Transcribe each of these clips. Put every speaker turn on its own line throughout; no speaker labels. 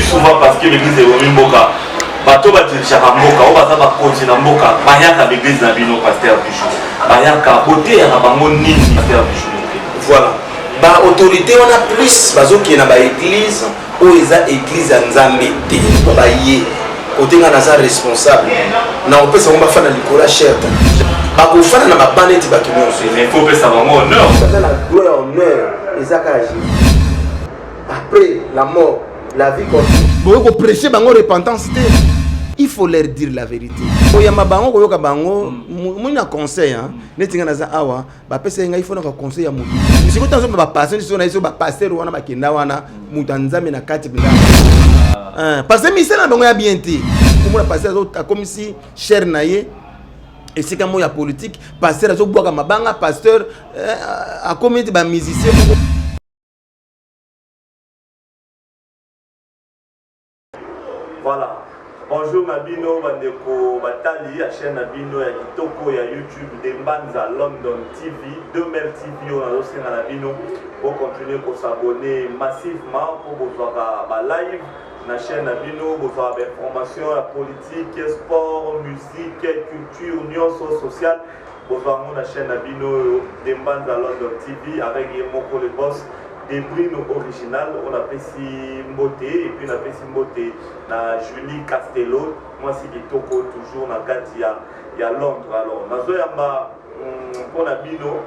souvent, parce que l'église ebomi mboka, bato badirigeaka mboka, oyo baza bakonzi na mboka, bayaka l'église na bino, pasteur Bijou, bayaka, boteyaka bango nini, pasteur Bijou?
Voilà, baautorité wana plus bazokende na baéglise oyo eza église ya Nzambe te. Baye kote nga naza responsable na kopesa bango, bafanda likolo ya chaire te, bakofanda na babana neti bato nyonso.
Mais faut pesa bango honneur.
Aza na droit ya honneur, eza kaka Jésus. Après la mort, la vie continue. Boye koprêche bango repentance te, il faut leur dire la vérité. Koyamba bango, koyoka bango moni na conseil, hein. Neti ngai naza awa, bapesa ngai, ifo naka conseil ya motu. Sikoyo ntango bapasteur so na ye, so bapasteur wana bakenda wana, moto ya Nzambe na kati mpenza, parce que misala na bango ya bien te. Komona pasteur akomisi chaire na ye esika moko ya politique, pasteur azobwaka mabanga, pasteur akomi ete bamusicien moko.
Voilà. Bonjour na bino bandeko batali ya chaîne na bino ya kitoko ya YouTube de Mbanza London TV, 2000 TV oyo nazosenga na bino bocontinue kos'abonner massivement mpo bozwaka balive na chaîne na bino, bozwaka bainformation ya politique, sport, musique, culture, nyonso social, bozwa yango na chaîne na bino oyo de Mbanza London TV avec ye moko le boss Debrino original oyo napesi mbote. Et puis napesi mbote na Julie Castello, mwasi kitoko, toujours na kati ya Londres. Alors nazoyamba mpo na bino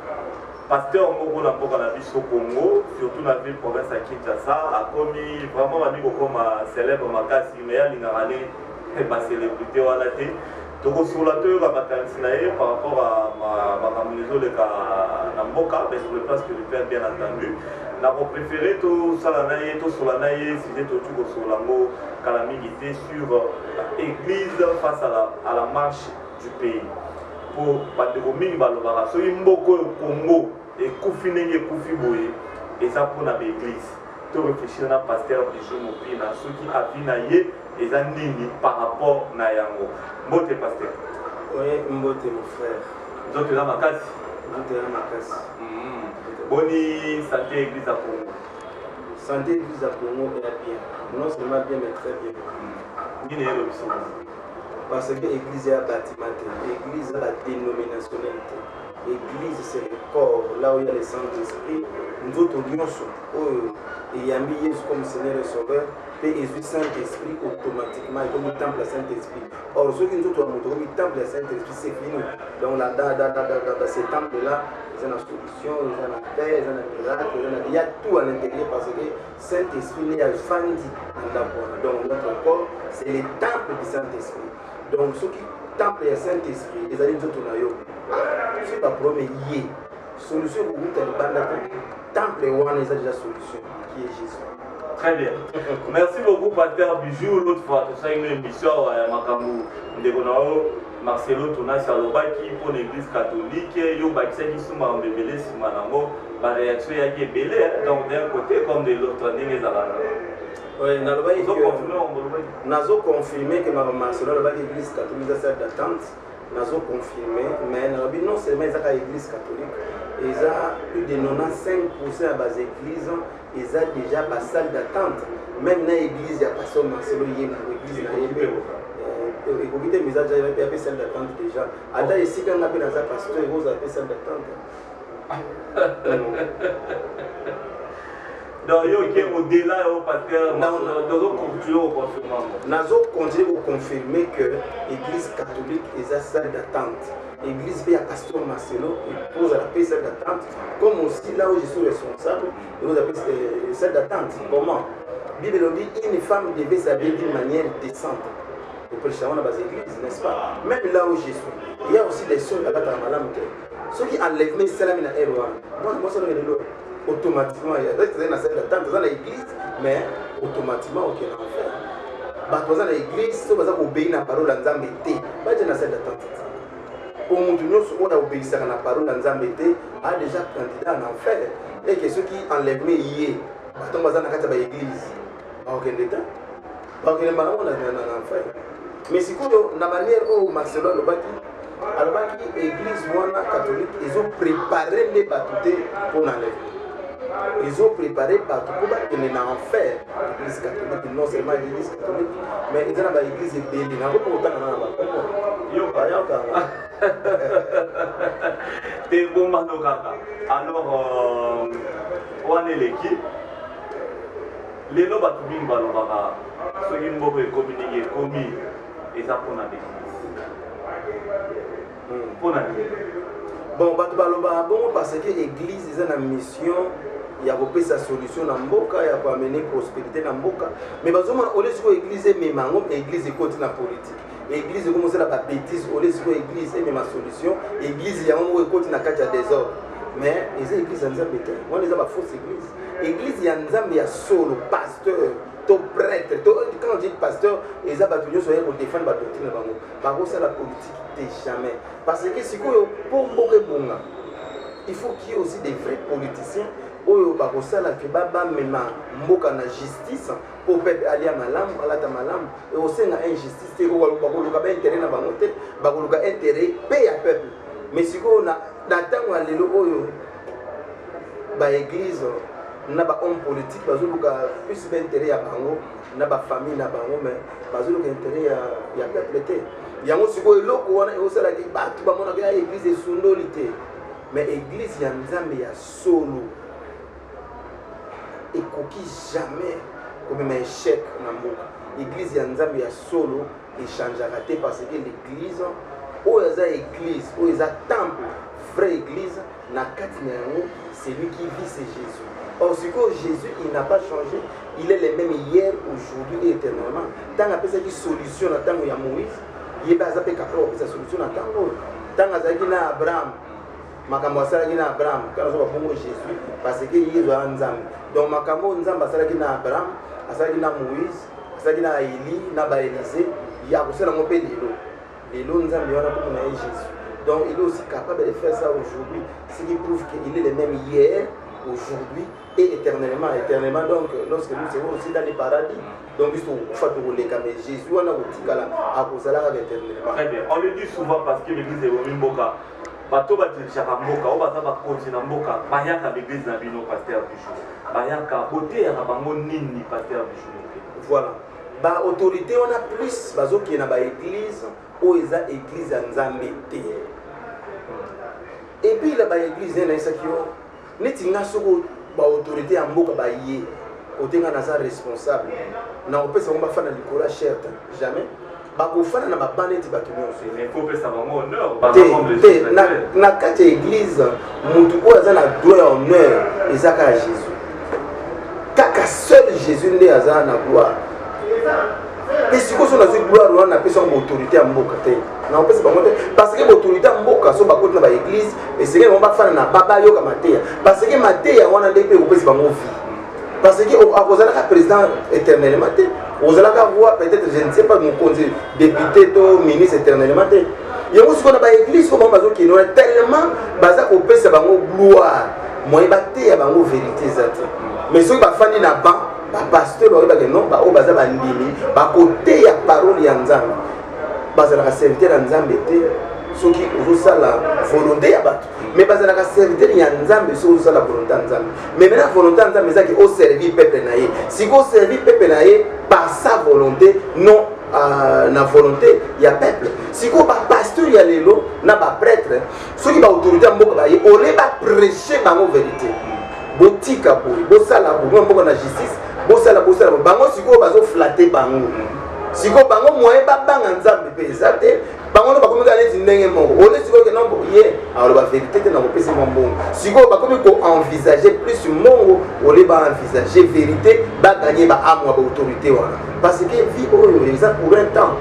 pasteur moko na mboka na biso Congo, surtout na ville province ya Kinshasa. Akomi vraiment bandi kokoma célèbre makasi, mais alingaka ne bacélébrité wana te. Tokosola, toyoka makanisi na ye par rapport à makambo ezoleka na mboka, mais sur le plan spirituel, bien entendu. Nakopréféré tosala na ye, tosola na ye sujet totu kosola yango kala mingi te, sur église face à la marche du pays. Po bandeko mingi balobaka, soki mboka oyo Congo ekufi ndenge ekufi boye, eza mpona baéglise. To réfléchir na pasteur Bijou Mopina, soki avis na ye eza nini par rapport na yango. Mbote, pasteur.
Oui, mbote, mon frère.
Nzoto eza makasi?
Nzoto eza makasi.
Boni santé église ya Congo?
Santé église ya Congo eza bien, non seulement bien, mais très bien.
Nini eyelobiso?
Parce que église ya bâtiment te, église eza badénominationnel te. Église, c'est le corps, là où il y a le Saint-Esprit. Nzoto nyonso oyo eyambi Yesu comme Seigneur et Sauveur mpe ezwi Saint-Esprit, automatiquement ekomi temple ya Saint-Esprit. Or soki nzoto ya moto ekomi temple ya Saint-Esprit, c'est fini. Donc là, dans ce temple là, eza na solution, eza na paix, eza na miracle, eza na, il y a tout à l'intérieur, parce que Saint-Esprit nde afandi na ndako wana. Donc notre corps, c'est le temple du Saint-Esprit. Donc soki temple ya Saint-Esprit ezali nzoto na yo, soki baproblème ye, solution ekokuta libanda te. Temple wana eza déjà solution, qui est Jésus.
Très bien. Merci beaucoup, pasteur Bijou. L'autre fois, tu as une émission ya makambo ndeko na yo Marcelo Tonasi alobaki mpo na église catholique. Yo bakisaki su makambo ebele nsima nango, baréaction eyaki ebele, donc d'un côté comme de l'autre, ndenge ezalaka.
Oui, nalobaki,
Ozoconfirme makambo olobaki?
Nazoconfirme ke makambo Marcelo alobaki, église catholique eza salle d'attente, nazoconfirme. Mais nalobi, non seulement eza kaka église catholique, eza plus de 95 ya baéglise eza déjà basalle d'attente. Même na église ya pasteur Marcelo, ye moko église na ye mpe ekoki te, mais eza déjà ya mpe salle d'attente déjà. Ata esika nga mpe naza pasteur, ekozala mpe salle d'attente.
Donc yo oke au-delà yo, pasteur?
Non, non.
Tozocontinue koconfirme yango?
Nazocontinue koconfirme que église catholique eza salle d'attente. Église mpe ya pasteur Marcelo ekozala mpe salle d'attente, comme aussi là où je suis responsable ekozala mpe salle d'attente. Comment? Bible elobi une femme devait s'habiller d'une manière décente. Oprêche yango na baéglise, n'est-ce pas? Même là où je suis, il y a aussi des sœurs alataka malamu te. Soki enlèvement esalami na heure wana, mwana mwasi wana lelo automatiquement ezali na salle d'attente. Eza na église, mais automatiquement okende enfer. Bato baza na église, so baza koobéir na parole ya Nzambe te, batia na salle d'attente te. Po motu nyonso oyo aobéisaka na parole ya Nzambe te a déjà candidat na enfer. Eke soki enlèvement ye, bato baza na kati ya baéglise bakokende te, bakokende malamu na enfer. Mais sikoyo, na manière oyo Marcelo alobaki, église wana catholique ezoprépare nde bato te mpo na enlèvement. Ezoprépare bato mpo bakende na enfer. Église catholique, non seulement église catholique, mais eza na baéglise ebele. Nango mpo kotanga na bakombo.
Yoka.
Bayokanga.
Te, bombano kaka. Alors wana eleki. Lelo bato mingi balobaka, soki mboka ekomi ndenge ekomi, eza mpona baeglise. Mpona nini?
Bon, bato balobaka bongo parce que église eza na mission ya kopesa solution na mboka, ya koamener prospérité na mboka. Mais bazomona, ole sikoyo église emema yango, église ekoti na politique, église ekomosala babêtise. Ole sikoyo église emema solution, église yango moko ekoti na kati ya désordre. Mais eza église ya Nzambe te wana, eza bafausse église. Église ya Nzambe ya solo, pasteur to prêtre to, quand on dit pasteur, eza bato nyonso oya kodéfendre badoctrine na bango, bakosala politique te, jamais. Parce que sikoyo, mpo mboka ebonga, il faut qu'il y ait aussi des vrais politiciens oyo bakosala ke bamema mboka na justice, mpo peuple alia malamu, alata malamu. Ekosenga injustice te, bakoluka baintérêt na bango te, bakoluka intérêt mpe ya peuple. Mais sikoyo, na ntango ya lelo oyo, baéglise na bahomme politique bazoluka plus baintérêt ya bango na bafamille na bango, mais bazoluka intérêt ya peuple te. Yango sikoyo eloko wana ekosalaki bato bamonaka ya église esundoli te. Mais église ya Nzambe ya solo ekoki jamais komema échec na mboka. Église ya Nzambe ya solo echangeaka te, parce que l'église oyo eza église oyo eza temple, vraie église, na kati na yango, celui qui vit, c'est Jésus. Or sikoyo Jésus, il n'a pas changé, il est le même hier, aujourd'hui et éternellement. Ntango apesaki solution na ntango ya Moïse, ye mpe aza mpe capable kopesa solution na ntango oyo. Ntango azalaki na Abraham, makambo asalaki na Abraham kaka nazo babongo Jésus, parce que ye ezwaka Nzambe. Donc makambo oyo Nzambe asalaki na Abraham, asalaki na Moïse, asalaki na Eli, na baÉlisée, ye akosala yango mpe lelo. Lelo Nzambe wana, kombo na ye Jésus. Donc il est aussi capable de faire ça aujourd'hui, ce qui prouve qu'il est le même hier, aujourd'hui et éternellement. Éternellement, donc lorsque nous serons aussi dans le paradis, donc biso tokokufa, tokoleka, mais Jésus wana kotikala, akozala kaka éternellement.
Très bien. On le dit souvent, parce que l'église ebomi mboka. Bato badirigeaka mboka, oyo baza bakonzi na mboka, bayaka l'église na bino, pasteur Bijou. Bayaka, boteyaka bango nini, pasteur Bijou Moke?
Voilà, baautorité wana plus bazokende na baéglise oyo eza église ya Nzambe te. Et puis la baéglise nde nayesaki yo, neti nga, soko baautorité ya mboka baye kote nga naza responsable, na kopesa bango bafanda likolo ya chaire te, jamais. Bakofanda na babana neti bato nyonso.
Mais faut pesa bango honneur.
Te, te, na kati ya église, motu oyo aza na droit ya honneur eza kaka Jésus, kaka seul Jésus nde aza na gloire. Mpe sikoyo, so nazwi gloire wana, napesi yango baautorité ya mboka te, nakopesa bango te, parce que baautorité ya mboka, so bakoti na baéglise, esengeli bango bafanda na ba bayoka mateya, parce que mateya wana nde mpe ekopesa bango vie. Parce que akozalaka président éternellement te, ozalaka roi peut-être, je ne sais pas, mokonzi, député to ministre éternellement te. Yango sikoyo na baéglise oyo bango bazokende wana, tellement baza kopesa bango gloire, moye bateya bango vérité eza te. Mais soki bafandi na ban, bapasteur bayebake non, baoyo baza bandimi, bakoteya parole ya Nzambe. Bazalaka serviteur ya Nzambe te soki ozosala volonté ya bato, mais bazalaka serviteur ya Nzambe soki ozosala volonté ya Nzambe. Mais maintenant, volonté ya Nzambe ezaki oservir peuple na ye. Sikoyo oservir peuple na ye par sa volonté, non na volonté ya peuple. Sikoyo bapasteur ya lelo na baprêtre, soki baautorité ya mboka baye, ole baprêche bango vérité, botika boye, bosala boye, mboka na justice, bosala, bosala boye, bango sikoyo bazoflatter bango. Sikoyo bango, moyen babanga Nzambe mpe eza te. Bango no bakomi kaka neti ndenge moko. Ole sikoyo ke non, ye aloba vérité te, na kopesa mwa mbongo. Sikoyo bakomi koenvisage plus mbongo ole baenvisage vérité, baganye baâme ya baautorité wana. Parce que vie oyo eza pour un temps,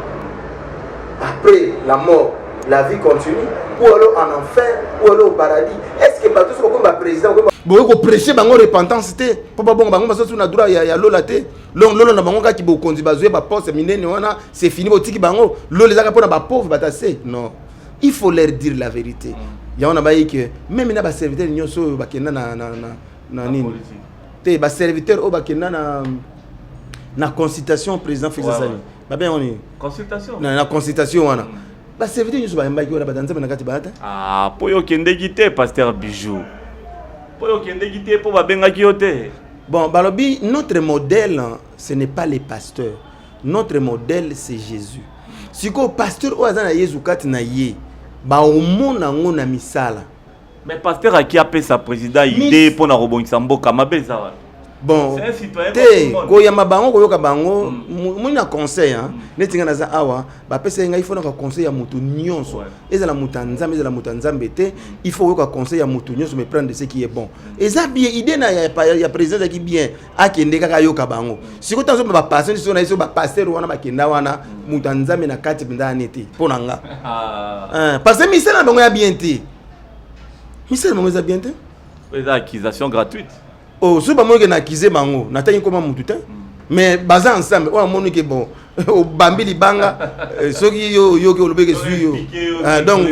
après la mort, la vie continue, ou alors en enfer ou alors au paradis. Est ce que bato soki bakomi baprésident, bokoki koprêche bango repentance te, mpo babongo bango bazosu na droit ya lola te? Donc lolo na bango kaki bokonzi, bazwi baposte minene wana, c'est fini, botiki bango. Lolo ezaka mpona bapauvre, bato ase. Non, il faut leur dire la vérité. Yango na bayi ke même na baserviteur nyonso oyo bakenda na nini te, baserviteur oyo bakenda na consultation président Félix asali, babenga nini?
Consultation.
Na consultation wana, baserviteur nyonso bayambaki wana, bato Nzambe na kati baya te.
Ah, po yo okendeki te, pasteur Bijou. Mpo yo okendeki te, mpo babengaki yo te.
Bon, balobi notre modèle, ce n'est pas les pasteurs, notre modèle, c'est Jésus. Sikoyo pasteur oyo aza na Yezu kati na ye, baomona yango na misala.
Mais pasteur aki apesa président idée mpo na kobongisa mboka, mabe eza wana?
Bon, te, koyamba bango, koyoka bango, moni na conseil, hein. Neti ngai naza awa, bapesa ye ngai, il faut naka conseil ya moto nyonso, ezala moto ya Nzambe, ezala moto ya Nzambe te. Il faut koyoka conseil ya moto nyonso, mais prendre ce qui est bon. Eza bien, idée na ya président ezalaki bien, akende kaka ayoka bango. Sikoyo ntango ozomona bapasteur nyonso na ye, so bapasteur wana bakenda wana, moto ya Nzambe na kati mpenza ane te mpo na nga, parce que misala na bango ya bien te, misala na bango eza bien te.
Eza accusation gratuite.
Oh, soki bamoni ke na accuse bango, natangi nkoma mutu te, mais baza ensemble. Oyo amoni ke bon, obambi libanga, soki yo oyoki, olobeki ezwi yo. Donc,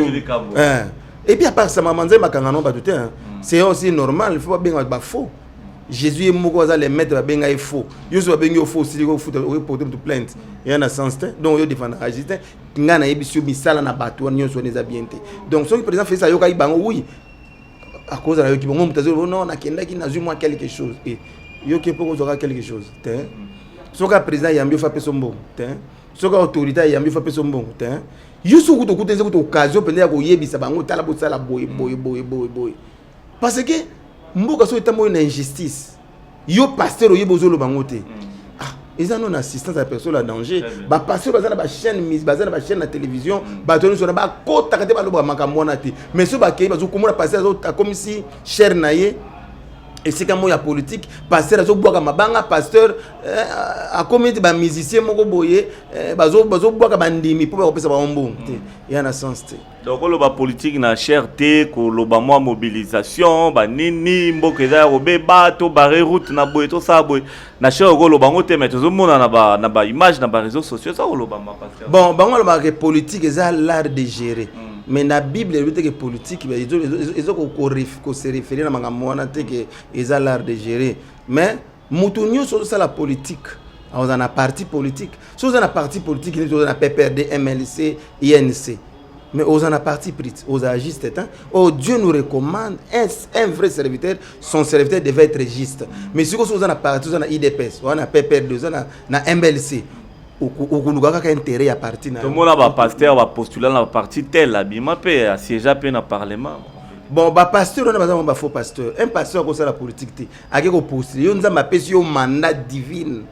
et puis à part ça, mama Nzambe akanga no bato te. C'est aussi normal, il faut babenga bato bafaux. Jésus ye moko aza le maître, babenga ye faux. Yo so babengi yo faux, osili kofuta, oporte moto plainte, eya na sens te. Donc oyo défendaka Justin, ngai nayebisi yo, misala na bato wana nyonso wana eza bien te. Donc soki président Félix ayokaki bango, oui, akozala yoki bango. Moto azoloba: non, nakendaki, nazwi mwa quelque chose. E yoki mpo kozwaka quelque chose te. Soki président ayambi yo, fa apesa mbongo te. Soki autorité ayambi yo, fa apesa mbongo te. Yo soki kuta okuta, eza kuta occasion mpenza ya koyebisa bango: tala, bosala boye, boye, boye, boye, boye. Parce que mboka soki etamboli na injustice, yo pasteur oyebi, ozoloba yango te. Ah, eza non assistance ya personne à danger. Bapasteur baza na bachaîne, baza na bachaîne na télévision, bato nyonso wana bakotaka te, balobaka makambo wana te. Mais soki bakei, bazokomona pasteur akomisi chaire na ye esika moko ya politique, pasteur azobwaka mabanga, pasteur akomi ete bamusicien moko boye, bazobwaka bandimi mpo bakopesa bango mbongo te, eya na sens te.
Donc koloba politique na chaire te, koloba mwa mobilisation banini, mboka eza ya kobeba, to barrer route na boye, tosala boye na chaire, okoloba yango te. Mais tozomona na baimage na baréseaux sociaux, eza koloba ma pasteur.
Bon, bango balobaka ke politique eza l'art de gérer, mais na Bible elobi te ke politique eza kose référer na makambo wana te, ke eza l'art de gérer. Mais moto nyonso ozosala politique aoza na parti politique. So oza na parti politique, neti oza na PPRD, MLC, INC, mais oza na parti pris, oza juste te. Oh, Dieu nous recommande un vrai serviteur, son serviteur devait être juste. Mais sikoyo so oza na parti, oza na UDPS, oza na PPRD, oza na MLC, okoluka kaka intérêt ya parti na.
Tomona bapasteur bapostula na baparti tel, abima mpe asiéja mpe na parlement.
Bon, bapasteur wana baza bango bafaux pasteur. Un pasteur akosala politique te. Ake kopostule, yo Nzambe apesi yo mandat divine,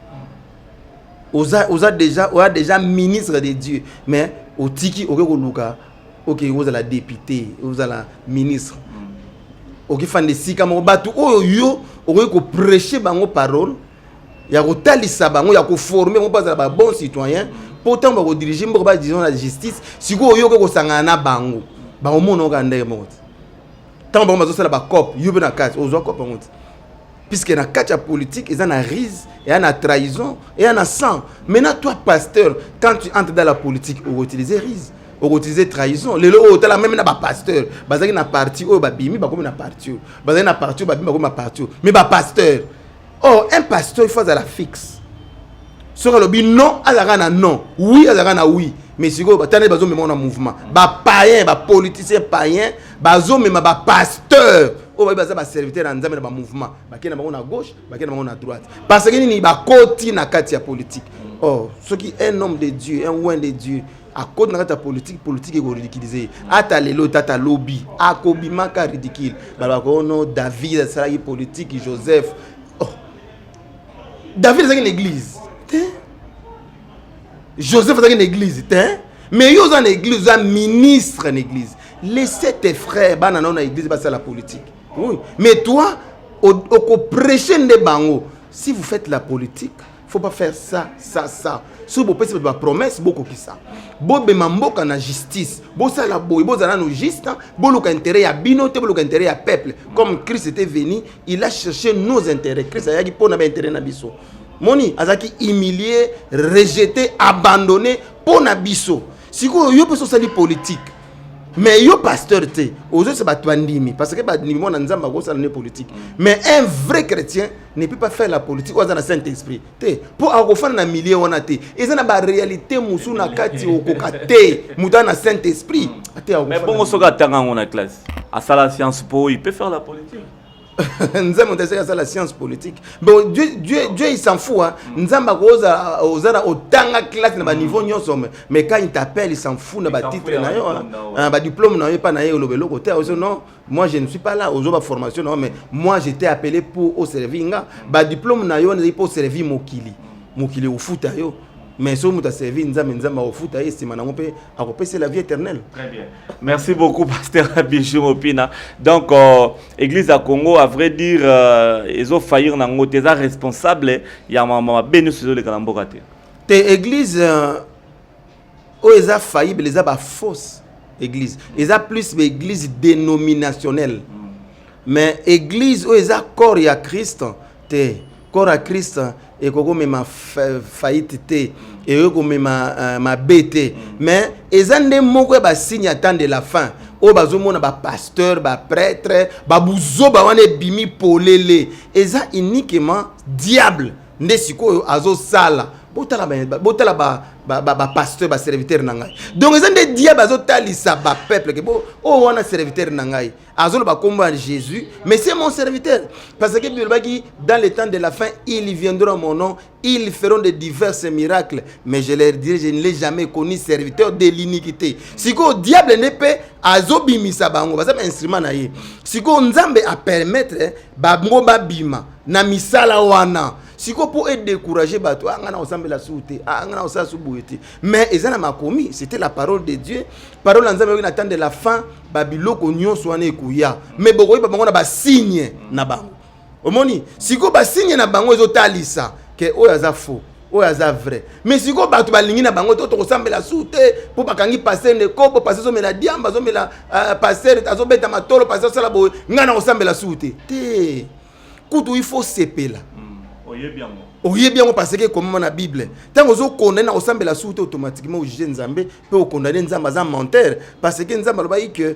oza déjà ministre de Dieu, mais otiki, oke koluka, oke ozala député, ozala ministre, okifanda esika moko. Bato oyo yo okoki koprêche bango parole ya kotalisa bango, ya koforme bango mpo bazala babon citoyen, mpo ntango bakodirige mboka, badiriger na justice. Sikoyo oyo okoki kosangana na bango, bakomona oka ndenge moko te. Ntango bango bazosala bacope, yo mpe na kati ozwa cope yango te, puisque na kati ya politique eza na ruse, eya na trahison, eya na sang. Maintenant toi pasteur, quand tu entres dans la politique, okoutiliser ruse, okoutiliser trahison. Lelo oyo otala, même na bapasteur bazalaki na parti oyo, babimi, bakomi na parti oyo, bazalaki na parti oyo, babimi, bakomi na parti oyo. Mais bapasteur, or un pasteur, il faut azala fixe. Soki alobi non, azalaka na non, oui, azalaka na oui. Mais sikoyo batala, bazomema na mouvement bapayen, bapoliticien payen, bazomema bapasteur oyo bayebi baza baserviteur ya Nzambe na bamouvement, bakei na bango na gauche, bakei na bango na droite. Parce que nini? Bakoti na kati ya politique. Or soki un homme de Dieu, un oint de Dieu akoti na kati ya politique, politique ekoridiculiser ye. Ata lelo, tata lobi akobimaka ridicule. Balobaka ono David asalaki politique, Joseph. Oh. David azalaki na église te, Joseph azalaki na église te, mais yo oza na église, oza ministre na église. Laissez tes frères, bana nao na église, basala politique, oui, mais toi okoprêche nde bango: si vous faites la politique, faut pas faire ça, ça, ça. Soki bopesi bato bapromesse, bokokisa, bobema mboka na justice, bosala boye, bozala nano juste, boluka intérêt ya bino te, boluka intérêt ya peuple. Comme Christ était venu, il a cherché nos intérêts. Christ ayaki mpo na baintérêt na biso. Moni azalaki humilié, rejeté, abandonné mpo na biso. Sikoyo yo mpe so osali politique, mais yo pasteur te, ozoyesa bato bandimi, parce que bandimi, mwana Nzambe akosala ne politique. Mais un vrai chrétien ne peut pas faire la politique oyo aza na Saint Esprit te, mpo akofanda na milieu wana te. Eza na baréalité mosusu na kati, okoka te. Moto aza na Saint Esprit ate.
Mais bongo soki atanga yango na classe, asala Science Po, il peut faire la politique?
Nzambe moto asali asala science politique. Bon, Dieu, il s'en fout, hein. Nzambe akoza oza na otanga classe na baniveau nyonso, mais quand il t'appelle, il s'en fout na batitre na yo, hein, badiplôme na yo. Epa na ye oloba eloko te. Ozo non, moi je ne suis pas là ozo baformation na yo, mais moi j'étais appelé pour oservir nga. Badiplôme na yo wana ezali mpo servir mokili. Mokili ofuta yo, mais soki moto aservi Nzambe, Nzambe akofuta ye, nsima nango mpe akopesa la vie éternelle.
Très bien. Merci beaucoup, pasteur Bijou Mopina. Donc église à Congo, à vrai dire, ezofaillir nango te, eza responsable ya mabe nyonso ezoleka na mboka te?
Te, église oyo eza faillible eza bafausse église, eza plus baéglise dénominationnelle. Mais église oyo eza corps ya Christ te. Corps ya Christ ekoki komema faillite te, ekoki komema mabe te. Mais eza nde moko ya basigne ya temps de la fin oyo bazomona bapasteur, baprêtre, babuzoba wana ebimi polele. Eza uniquement diable nde sikoyo azosala. Botala bapasteur, baserviteur na ngai. Donc eza nde diable azotalisa bapeuple ke bo oyo wana serviteur na ngai, azoloba nkombo ya Jésus, mais c'est mon serviteur, parce que Bible elobaki: dans le temps de la fin, ils viendront en mon nom, ils feront de divers miracles, mais je leur dirai: je ne l'ai jamais connu, serviteur de l'iniquité. Sikoyo diable nde mpe azobimisa bango, baza bainstrument na ye. Sikoyo Nzambe apermettre bango babima na misala wana sikoyo mpo edécourage bato. Ah, nga na kosambela su te, ah, nga na kosala su boye te. Mais eza na makomi, c'était la parole de Dieu. Parole ya Nzambe oyoki na temps de la fin, babiloko nyonso wana ekoya, mais bokoyeba bango na basigne na bango. Omoni sikoyo basigne na bango ezotalisa ke oyo aza faux, oyo aza vrai. Mais sikoyo bato balingi na bango to tokosambela su te mpo bakangi pasteur nde kopo, pasteur azomela diamba, azomela pasteur azobeta matolo, pasteur asala boye, ngai na kosambela su te. Te, kutu il faut sepela.
Oyebi yango.
Oyebi yango parce que ekomama na Bible. Ntango ozokondane na kosambela su te, automatiquement ojuge Nzambe mpe okondane Nzambe aza menteur, parce que Nzambe alobaki ke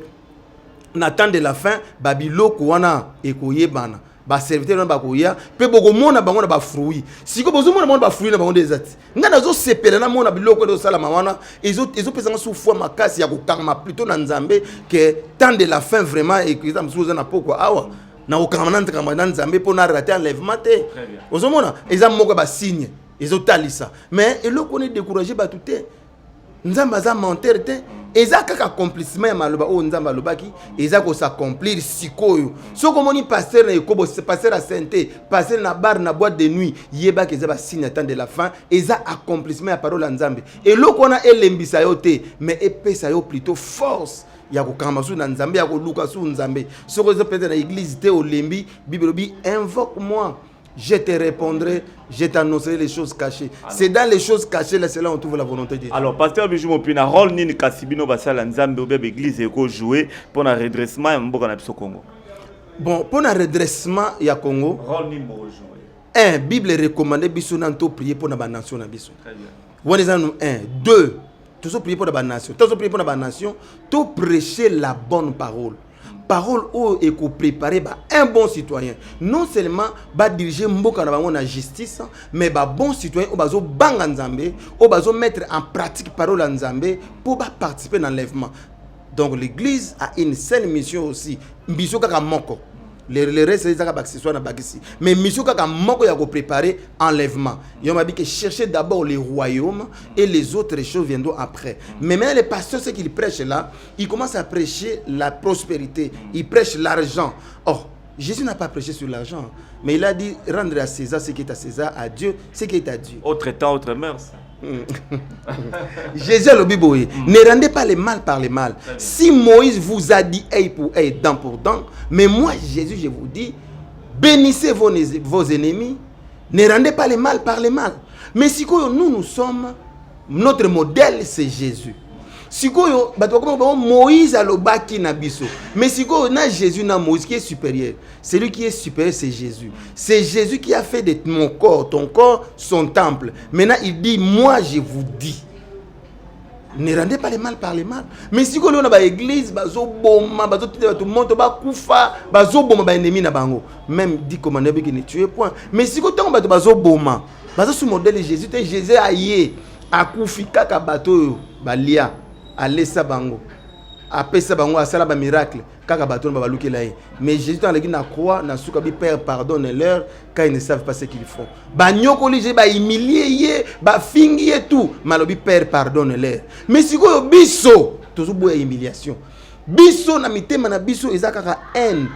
na temps de la fin babiloko wana ekoyebana, baserviteur wana bakoya mpe bokomona bango na bafruit. Sikoyo bozomona bango na bafruit na bango nde eza ti ngai nazosepela namona biloko ezosalama wana, ezopesanga su foi makasi ya kokangama plutôt na Nzambe ke temps de la fin vraiment eza mosusu eza na pokwa awa na kokangama na nkangama na Nzambe mpo na rater enlèvement te.
Très bien.
Ozomona eza moko ya basigne ezotalisa, mais eloko wana edécourage bato te. Nzambe aza menteur te. Eza kaka accomplissement ya maloba oyo Nzambe alobaki, eza kosaccomplir sikoyo. Soki omoni pasteur na ekobo, pasteur ya sainte, pasteur na bar, na boîte de nuit, yebaki eza basigne ya temps de la fin, eza accomplissement ya parole ya Nzambe. Eloko wana elembisa yo te, mais epesa yo plutôt force ya kokangama su na Nzambe, ya koluka su Nzambe. Soki oza peut-être na église te, olembi, Bible elobi: invoque moi, je te répondrai, je t'annoncerai les choses cachées. C'est dans les choses cachées là, c'est là où on trouve la volonté de Dieu.
Alors, pasteur Bijou Mopina, rôle nini kasi bino basala Nzambe obe baeglise ekojouer mpona redressement ya mboka na biso Congo?
Bon, pour le redressement ya Congo,
rôle nini bokojouer?
Un, Bible recommande biso nanu toprier pour la nation na biso.
Très bien.
Wana eza nanu un. Deux, tozoprier pour la nation. Tozoprier pour la nation, to prêcher la bonne parole. Parole oyo ekopréparer ba un bon citoyen, non seulement badirige mboka na bango na justice, mais babon citoyen oyo bazobanga Nzambe, oyo bazomettre en pratique parole ya Nzambe mpo baparticiper na enlèvement. Donc l'église a une seule mission aussi, mission kaka moko. Le reste ezaka baaccessoire na bakisi, mais mission kaka moko ya kopréparer enlèvement. Yo mabi que chercher d'abord le royaume et les autres choses viendront après. Mais maintenant, les pasteurs, ce qu'ils prêchent là, ils commencent à prêcher la prospérité, ils prêchent l'argent. Or Jésus n'a pas prêché sur l'argent, mais il a dit: rendre à César ce qui est à César, à Dieu ce qui est à Dieu.
Autre temps, autre mœurs.
Jésus alobi boye: ne rendez pas le mal par le mal. Si Moïse vous a dit œil pour œil, dent pour dent, mais moi, Jésus, je vous dis: bénissez vos ennemis, ne rendez pas le mal par le mal. Mais sikoyo, nous, nous sommes, notre modèle, c'est Jésus. Sikoyo bato bakoma bango Moïse alobaki na biso, mais sikoyo na Jésus na Moïse, qui est supérieur? Celui qui est supérieur, c'est Jésus. C'est Jésus qui a fait de mon corps, ton corps, son temple. Maintenant il dit: moi je vous dis, ne rendez pas le mal par le mal. Mais sikoyo lelo na baeglise bazoboma, bazotinda bato moto bakufa, bazoboma baennemi na bango. Même dit commandé biki ne tuez point. Mais sikoyo ntango bato bazoboma, baza sous modèle Jésus te. Jésus aye akufi kaka bato oyo balia, alesa bango, apesa bango, asala bamiracle. Kaka bato wana babalukela ye. Mais Jésus, ntango aleki na croix, na suka bi: "Père, pardonne leur car ils ne savent pas ce qu'ils font." Banyokoli Jésus, bahumilie ye, bafingi ye, tout. Malobi: "Père, pardonne leur." Mais sikoyo biso tozoboya humiliation. Biso na mitema na biso eza kaka haine,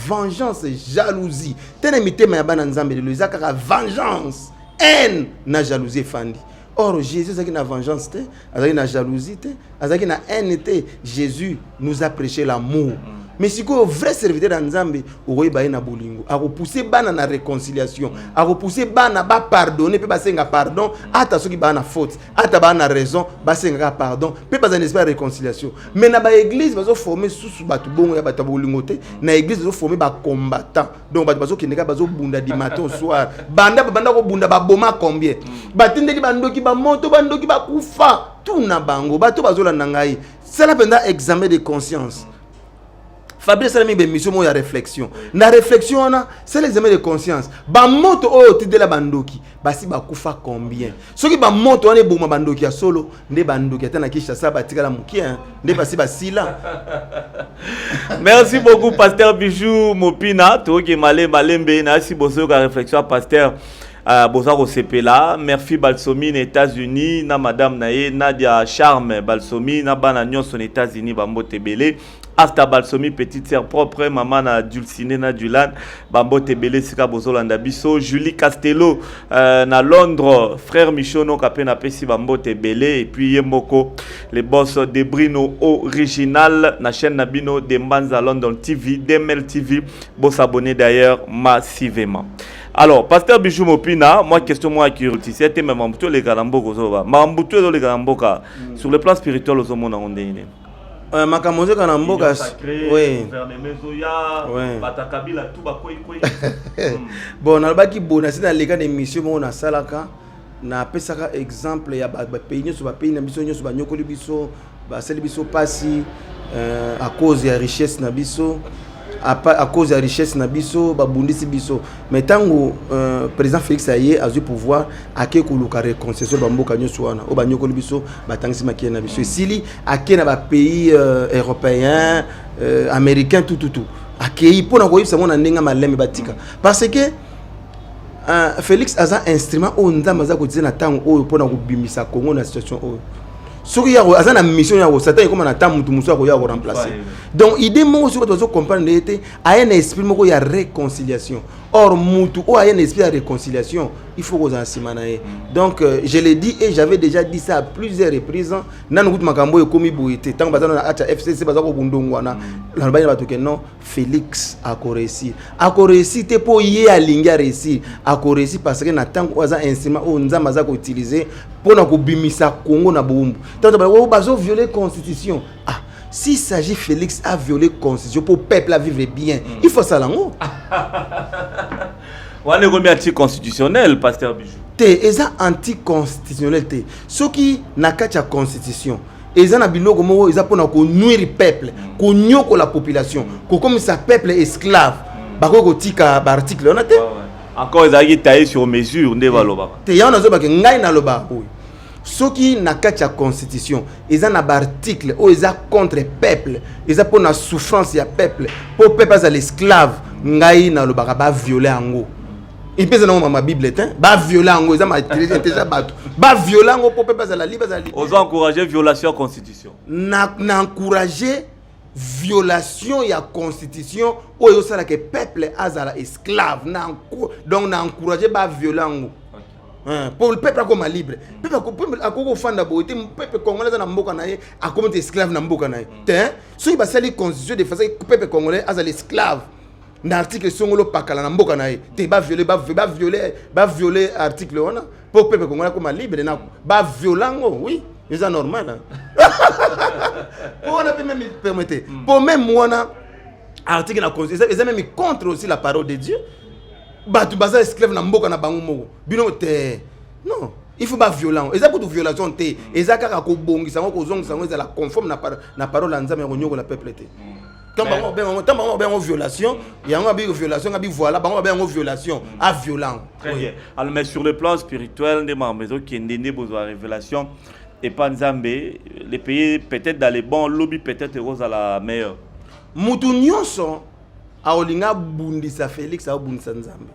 vengeance, jalousie. Te, na mitema ya bana Nzambe lelo eza kaka vengeance, haine na jalousie efandi. Or Jésus azalaki na vengeance te, azalaki na jalousie te, azalaki na haine te. Jésus nous a prêché l'amour. Mais sikoyo, vrai serviteur ya Nzambe, okoyeba ye na bolingo. Akopousse bana na réconciliation, akopousse bana bapardonne mpe basenga pardon. Ata soki baa na faute, ata baa na raison, basengaka pardon mpe baza na esprit ya réconciliation. Mais na baéglise bazoforme susu bato bongo ya bato ya bolingo te. Na église bazoforme bacombattant. Donc bato bazokende kaka, bazobunda du matin au soir. Banda babanda kobunda, baboma combien? Batindeli bandoki bamoto, bandoki bakufa. Tuna bango, bato bazolanda ngai, sala mpenza examen de conscience. Fabrice asalami baémission moko ya réflexion. Na réflexion wana, sala examen de conscience. Bamoto oyo otindela bandoki, basi bakufa combien? Soki bamoto wana eboma bandoki ya solo, nde bandoki ata na Kinshasa batikala mokie, nde basi basila.
Merci beaucoup, pasteur Bijou Mopina. Toyoki malembe malembe nayasi bozoyoka réflexion ya pasteur. Boza kosepela. Merci Balsomi na États-Unis, na madame na ye Nadia Charme Balsomi, na bana nyonso na États-Unis, bambote ebele. Asta Balsomi, petite sœur propre, mama na Dulcine na Dulan, bambote ebele esika bozolanda biso. Julie Castello na Londres, frère Michono kape, napesi bambote ebele. Et puis ye moko le boss de Brino original na chaîne na bino de Mbanza London TV, DML TV. Bosabonner d'ailleurs massivement. Alors, pasteur Bijou Mopina, moi, question moi qui curiosité, mais mambutu eleka na mboka, ozoba mambutu ezoleka na mboka, sur le plan spirituel, ozomona ngo ndenge nini?
Makambo ezoleka na mboka,
oui. Gouvernement ezoya, bato ya Kabila tu bakweikwei.
Bon, nalobaki boye, nasi naleka na émission moko nasalaka, napesaka exemple ya bapays nyonso, bapays na biso nyonso banyokoli biso, basali biso mpasi à cause ya richesse na biso. À cause ya richesse na biso, babundisi biso. Mais ntango président Félix aye, azwi pouvoir, ake koluka réconciliation, bamboka nyonso wana oyo banyokoli biso, batangisi makili na biso, esili. Ake na bapays européen, américain, tututu. Akei mpona koyebisa ngo na ndenge malembe batika, parce que Félix aza instrument oyo Nzambe aza kotia na ntango oyo mpona kobimisa Congo na situation oyo. Soki aza na mission ya Satan, ekóma na ntango mutu mosusu akoya koremplace. Donc idée moko, soki bato bazocomprendre ye te, aye na esprit moko ya réconciliation. Or mutu oyo aye na esprit ya réconciliation, il faut kozala nsima na ye. Donc je l'ai dit et j'avais déjà dit ça à plusieurs reprises. Nanu kutu makambo oyo ekomi boye te, ntango baza na ati ya FCC, baza kobundongwana, nalobaki na bato ke non, Félix akoréussir. Akoréussir te mpo ye alingi aréussir, akoréussir parce que na ntango oyo aza instrument oyo Nzambe aza koutiliser mpona kobimisa Congo na bowumbu. Ntango bazoviole constitution, ah, s'il s'agit Félix a violé constitution pour peuple à vivre bien, il faut sala yango.
Wana ekomi anticonstitutionnel, pasteur Bijou.
Te, eza anticonstitutionnel te. Soki na kati ya constitution eza na biloko moko eza mpona konuire peuple, konyokola population, kokomisa peuple esclave, bakoki kotika baarticle wana te.
Encore ezalaki taillé sur mesure nde balobaka.
Te, yango nazobake, ngai nalobaka oyo: soki na kati ya constitution eza na baarticle oyo eza contre peuple, eza mpona souffrance ya peuple, mpo peuple azala esclave, ngai nalobaka baviole yango. Epe eza nango mama Bible te, baviole yango, eza maintelligence bato, baviole yango mpo peuple azala libre, azala libre.
Ozo encourager violation ya constitution?
Na encourager violation ya constitution oyo ezosalaka peuple azala esclave. Donc na encourager baviole yango pour le peuple akoma libre. Peuple akoki kofanda boye te. Peuple congolais aza na mboka na ye, akomi te esclave na mboka na ye te. Soki basali constitution de façon peuple congolais azala esclave na article songolo pakala na mboka na ye te, baviole, baviole, baviole article wana mpo peuple congolais akoma libre. Na baviole yango, oui, eza normal. Po wana mpe même, permettez, po même wana article na constitution eza même contre aussi la parole de Dieu. Bato baza esclave na mboka na bango moko, bino te. Non, il faut baviolent, eza kutu violation te, eza kaka kobongisa yango, kozongisa yango ezala conforme na parole ya Nzambe ya konyokola peuple te. Ntango bango babenga yango violation, yango abi violation, abi voilà, bango babenga yango violation, aviolent.
Très bien. Alors, mais sur le plan spirituel, nde makambo ezokende, nde bozwa révélation epa Nzambe, les pays peut-être dans les bons lobby, peut-être ekozala meilleur.
Mutu nyonso aolinga abundisa Félix, aobundisa Nzambe,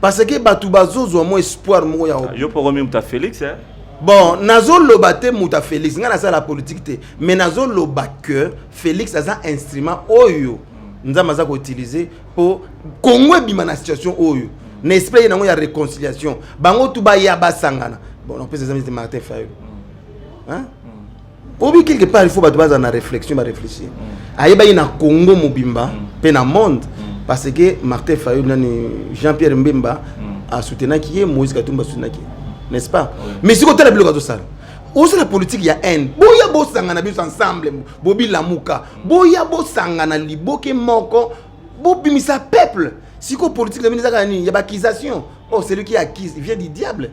parce que bato bazozwa mwa espoir moko ya
Yo mpo okomi moto ya Félix, eh?
Bon, nazoloba te moto ya Félix, ngai nasala politique te, mais nazoloba que Félix aza instrument oyo Nzambe aza koutiliser mpo Congo ebima na situation oyo, na esprit ye nango ya réconciliation, bango tu baya basangana. Bon, napesa eza Martin Fayulu, hein? Obi quelque part il faut bato bazala na réflexion, baréfléchir. Ayebaki na Congo mobimba mpe na monde, parce que Martin Fayulu, nani, Jean Pierre Mbemba asoutenaki ye, Moïse Katumbi asoutenaki ye, n'est-ce pas? Mais sikoyo tala biloko azosala, osala politique ya haine. Boya bosangana biso ensemble, bobilamuka, boya bosangana liboke moko, bobimisa peuple. Sikoyo politique na bino ezaka nini? Ya baaccusation. Oh, celui qui accuse, il vient du diable,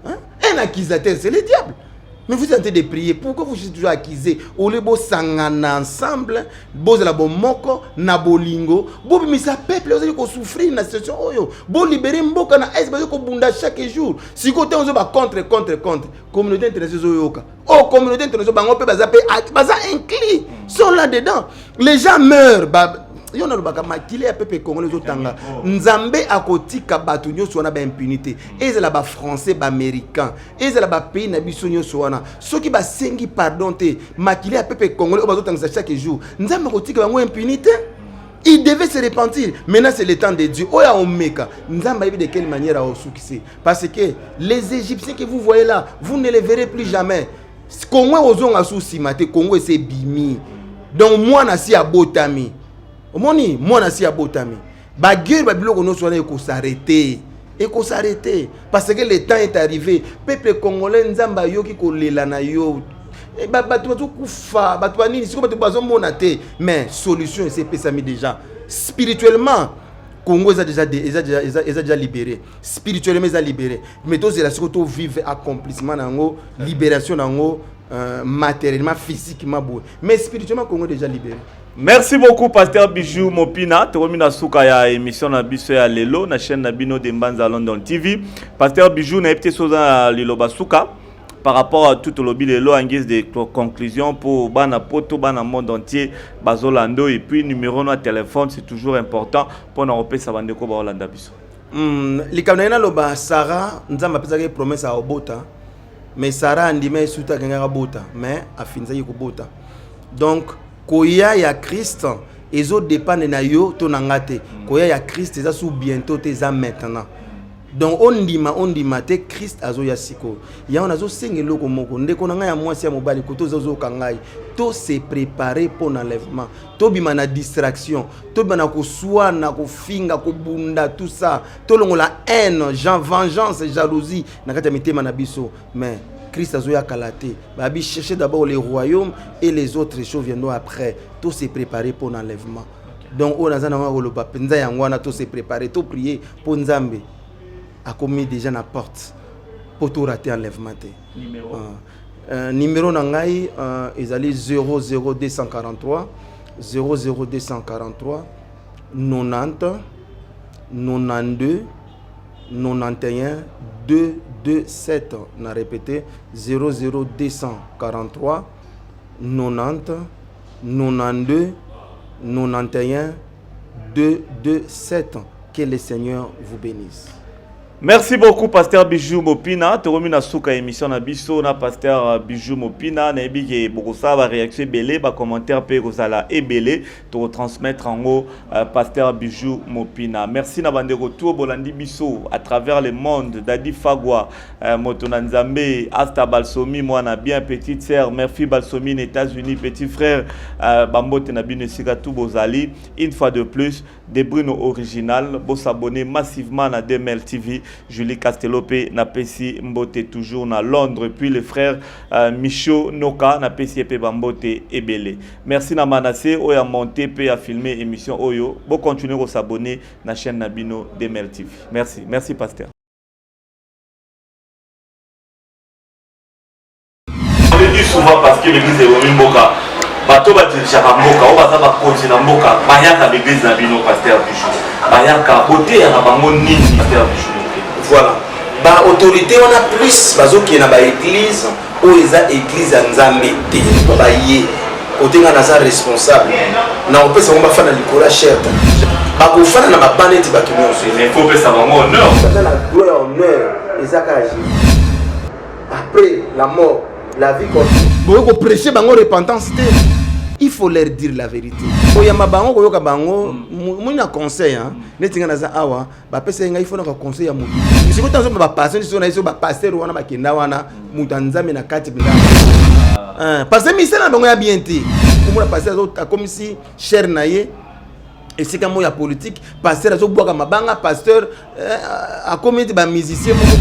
hein? Un accusateur, c'est le diable. Mais vous êtes en train de prier, pourquoi vous êtes toujours accusé? Au lieu bosangana ensemble, bozala bomoko na bolingo, bobimisa peuple ozali kosouffrir na situation oyo, bolibérer mboka na est, bazali kobunda chaque jour. Sikoyo ntango ozo bacontre, contre, contre, communauté internationale ezoyoka. Oh, communauté internationale, bango mpe baza mpe baza inclus, sont là dedans. Les gens meurent ba, yo nalobaka makili ya peuple congolais ezotanga. Nzambe akotika bato nyonso wana baimpunité, ezala bafrançais, baaméricain, ezala bapays na biso nyonso wana. Soki basengi pardon te, makili ya peuple congolais oyo bazotangisa chaque jour, Nzambe akotika bango impunité. Il devait se repentir. Maintenant, c'est le temps de Dieu. Oya omeka. Nzambe ayebi de quelle manière aosukise. Parce que les Égyptiens que vous voyez là, vous ne les verrez plus jamais. Congo ozonga su nsima te. Congo ese ebimi. Donc mwana si abotami. Omoni, mwana si abotami. Baguerre, babiloko nyonso wana ekosarrêter. Ekosarrêter. Parce que le temps est arrivé. Peuple congolais, Nzambe ayoki kolela na yo. Bato bazokufa, bato banini, sikoyo bato bazomona te, mais solution esi epesami déjà. Spirituellement, Congo eza déjà eza déjà libéré. Spirituellement eza libéré, mais tozela sikoyo tovivre accomplissement na yango, libération na yango, matériellement, physiquement boye, mais spirituellement Congo déjà libéré.
Merci beaucoup, pasteur Bijou Mopina. Tokomi na suka ya émission na biso ya lelo na chaîne na bino de Mbanza London TV. Pasteur Bijou, na epte soza liloba suka par rapport à tout lobi lelo, en guise de conclusion pour bana poto, bana monde entier bazolando, et puis numéro na téléphone, c'est toujours important pour na repesa bandeko ba olanda biso.
Likambo na ye naloba, Sara, Nzambe apesaki ye promesse ya kobota, mais Sara andima esuta, akengaki abota, mais afinisaki kobota. Donc koya ya Christ ezodépendre na yo to na nga te. Koya ya Christ eza su bientôt te, eza maintenant. Donc ondima, ondima te, Christ azoya sikoyo. Yango nazosenga eloko moko, ndeko na ngai ya mwasi, ya mobali, koto ozozoka ngai, to se préparer mpo na enlèvement. Tobima na distraction, tobima na koswana, kofinga, kobunda, tout ça. Tolongola haine, jean vengeance, jalousie na kati ya mitema na biso. Mais Christ azoya kala te. Babi, chercher d'abord le royaume et les autres choses viendront après. To se préparer mpo na enlèvement. Donc oyo naza nango ya koloba mpenza yango wana: to se préparer, to prier mpo Nzambe akomi déjà na porte, mpo torater enlèvement te.
Numéro.
Numéro na ngai ezali 00243 00243 90 92 91 227. Na répété: 00243 90 92 91 227. Que le Seigneur vous bénisse.
Merci beaucoup, pasteur Bijou Mopina. Tokomi na suka émission na biso na pasteur Bijou Mopina. Nayebi ke bokosala ba réaction ebele, ba commentaire mpe ekozala ebele. Tokotransmettre yango pasteur Bijou Mopina. Merci na bandeko tout bolandi biso à travers le monde. Dadi Fagwa, moto na Nzambe, Asta Balsomi, mwana bien, petite sœur, Murphy Balsomi aux États-Unis, petit frère, bambote na bino esika tout bozali. Une fois de plus, de Bruno Original, bo s'abonner massivement à DML TV. Julie Castello pe napesi mbote toujours na Londres, puis le frère Michaud Noka, napesi pe bambote ebele. Merci na Manassé oyo a monté pe a filmé émission oyo. Bo continuer à s'abonner na chaîne na bino DML TV. Merci, merci pasteur. On le dit souvent parce que l'église est au mboka. Bato badirigeaka mboka oyo baza bakonzi na mboka bayaka l'église na bino, pasteur Bijou, bayaka boteyaka bango nini, pasteur Bijou?
Voilà, baautorité wana plus bazokende na baéglise oyo eza église ya Nzambe te. Baye Kote nga naza responsable, nakopesa bango bafanda likolo ya chaire, bakofanda na baba neti bato nyonso.
Mais faut opesa bango honneur.
Baza na droit ya honneur, eza kaka Jésus. Après la mort, la vie continue. Boye koprêche bango repentance te, il faut leur dire la vérité. Koyamba bango, koyoka bango, moni na conseil, hein. Neti nga naza awa, bapesa ye ngai, il faut naka conseil ya motu. Sikoyo ntango bapasteur so na ye, so bapasteur wana bakenda wana, moto ya Nzambe na kati mpenza, parce que misala na bango ya bien te. Komona pasteur akomisi chaire na ye esika moko ya politique, pasteur azobwaka mabanga, pasteur akomi ete bamusicien moko.